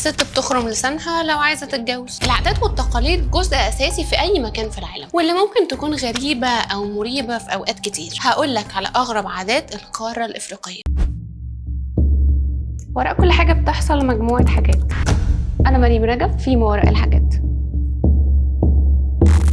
الست بتخرم لسانها لو عايزه تتجوز. العادات والتقاليد جزء اساسي في اي مكان في العالم، واللي ممكن تكون غريبة او مريبه في اوقات كتير. هقول لك على اغرب عادات القارة الافريقية. وراء كل حاجة بتحصل مجموعة حاجات. أنا مريم رجب في ما وراء الحاجات.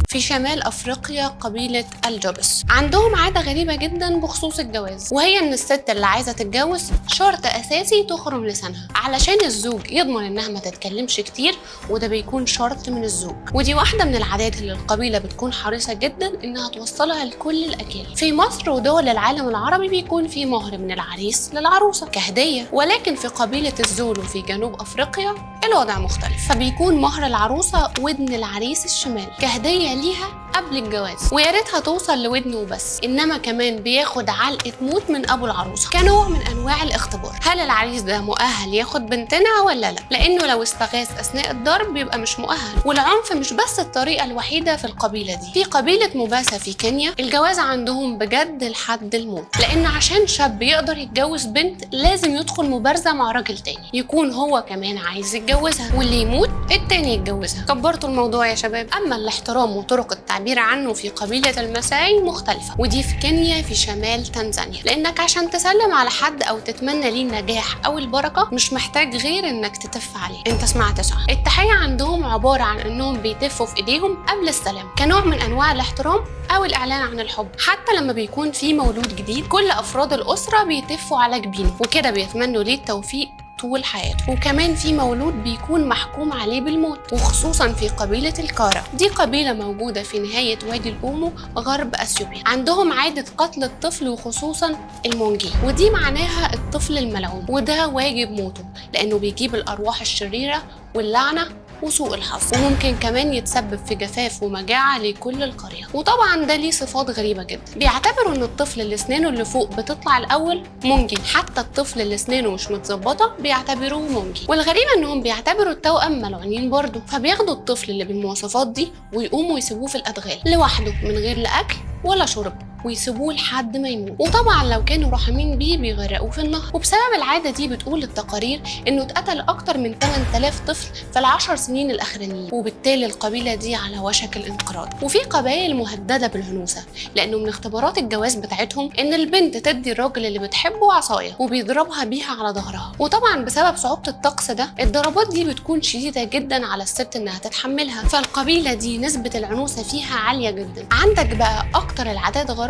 في شمال افريقيا قبيلة الجبس عندهم عادة غريبة جدا بخصوص الجواز، وهي ان الست اللي عايزه تتجوز شرط اساسي تخرم لسانها علشان الزوج يضمن انها ما تتكلمش كتير، وده بيكون شرط من الزوج. ودي واحدة من العادات اللي القبيلة بتكون حريصة جدا انها توصلها لكل الاجيال. في مصر ودول العالم العربي بيكون في مهر من العريس للعروسه كهدية، ولكن في قبيلة الزولو في جنوب افريقيا الوضع مختلف، فبيكون مهر العروسة ودن العريس الشمال كهدية ليها قبل الجواز، ويا ريتها توصل لودنه وبس، انما كمان بياخد علقه موت من ابو العروسة كنوع من انواع الاختبار. هل العريس ده مؤهل ياخد بنتنا ولا لا؟ لانه لو استغاث اثناء الضرب بيبقى مش مؤهل. والعنف مش بس الطريقة الوحيدة في القبيلة دي. في قبيلة موباسا في كينيا الجواز عندهم بجد لحد الموت، لان عشان شاب يقدر يتجوز بنت لازم يدخل مبارزه مع راجل تاني يكون هو كمان عايز يتجوزها، واللي يموت التاني يتجوزها. كبرتوا الموضوع يا شباب. اما الاحترام وطرق التعبير عنه في قبيلة المساي مختلفة، ودي في كينيا في شمال تنزانيا، لأنك عشان تسلم على حد أو تتمنى ليه النجاح أو البركة مش محتاج غير إنك تتف عليه. أنت سمعت صح. التحية عندهم عبارة عن إنهم بيتفوا في إيديهم قبل السلام كنوع من أنواع الاحترام أو الإعلان عن الحب. حتى لما بيكون في مولود جديد كل أفراد الأسرة بيتفوا على جبينه، وكده بيتمنوا ليه التوفيق طول حياته. وكمان في مولود بيكون محكوم عليه بالموت، وخصوصا في قبيلة الكارا. دي قبيلة موجودة في نهاية وادي الأومو غرب أثيوبيا. عندهم عادة قتل الطفل وخصوصا المونجي، ودي معناها الطفل الملعون، وده واجب موته لأنه بيجيب الأرواح الشريرة واللعنة وسوء الحظ، وممكن كمان يتسبب في جفاف ومجاعة لكل القرية. وطبعا ده ليه صفات غريبة جدا. بيعتبروا ان الطفل اللي اسنانه اللي فوق بتطلع الاول منجي، حتى الطفل اللي اسنانه مش متظبطة بيعتبروه منجي. والغريب انهم بيعتبروا التوأم ملعونين برضه، فبياخدوا الطفل اللي بالمواصفات دي ويقوموا يسيبوه في الادغال لوحده من غير لا اكل ولا شرب، ويسيبوه لحد ما يموت. وطبعا لو كانوا رحمين بيه بيغرقوه في النهر. وبسبب العادة دي بتقول التقارير انه اتقتل اكتر من 8000 طفل في ال10 سنين الاخرانيين، وبالتالي القبيلة دي على وشك الانقراض. وفي قبائل مهددة بالعنوسه، لانه من اختبارات الجواز بتاعتهم ان البنت تدي الراجل اللي بتحبه عصاية وبيضربها بيها على ظهرها. وطبعا بسبب صعوبة الطقس ده الضربات دي بتكون شديدة جدا على الست انها تتحملها، فالقبيله دي نسبه العنوسه فيها عالية جدا. عندك بقى اكتر العادات غرابة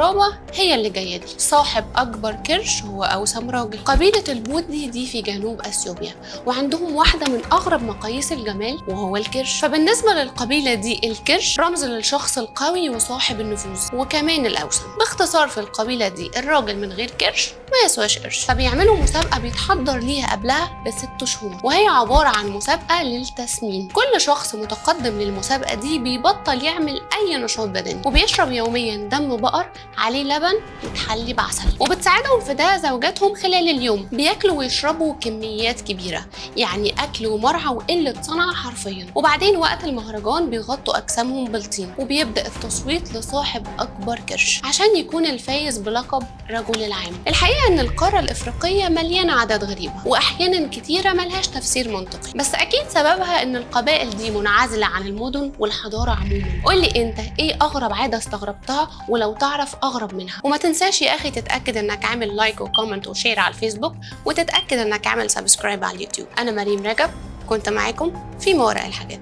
هي اللي جاية دي. صاحب اكبر كرش هو اوسم راجل. قبيلة البودي دي في جنوب اثيوبيا، وعندهم واحدة من اغرب مقاييس الجمال وهو الكرش. فبالنسبه للقبيلة دي الكرش رمز للشخص القوي وصاحب النفوذ وكمان الاوسم. باختصار في القبيلة دي الراجل من غير كرش ما يسواش قرش. فبيعملوا مسابقة بيتحضر ليها قبلها ب6 شهور، وهي عبارة عن مسابقة للتسمين. كل شخص متقدم للمسابقه دي بيبطل يعمل اي نشاط بدني، وبيشرب يوميا دم بقر عليه لبن متحلي بعسل، وبتساعدهم في ده زوجاتهم خلال اليوم. بياكلوا ويشربوا كميات كبيرة، يعني اكل ومرعى وقلة صنعه حرفيا. وبعدين وقت المهرجان بيغطوا اجسامهم بالطين، وبيبدا التصويت لصاحب اكبر كرش عشان يكون الفايز بلقب رجل العام. الحقيقة ان القارة الافريقية مليانة عادات غريبة واحيانا كتيرة ملهاش تفسير منطقي، بس اكيد سببها ان القبائل دي منعزله عن المدن والحضارة عموما. قولي انت ايه اغرب عادة استغربتها، ولو تعرف اغرب منها. وما تنساش يا اخي تتاكد انك عامل like و comment و share على الفيسبوك، وتتاكد انك عامل subscribe على اليوتيوب. انا مريم رجب، كنت معاكم في ما وراء الحاجات.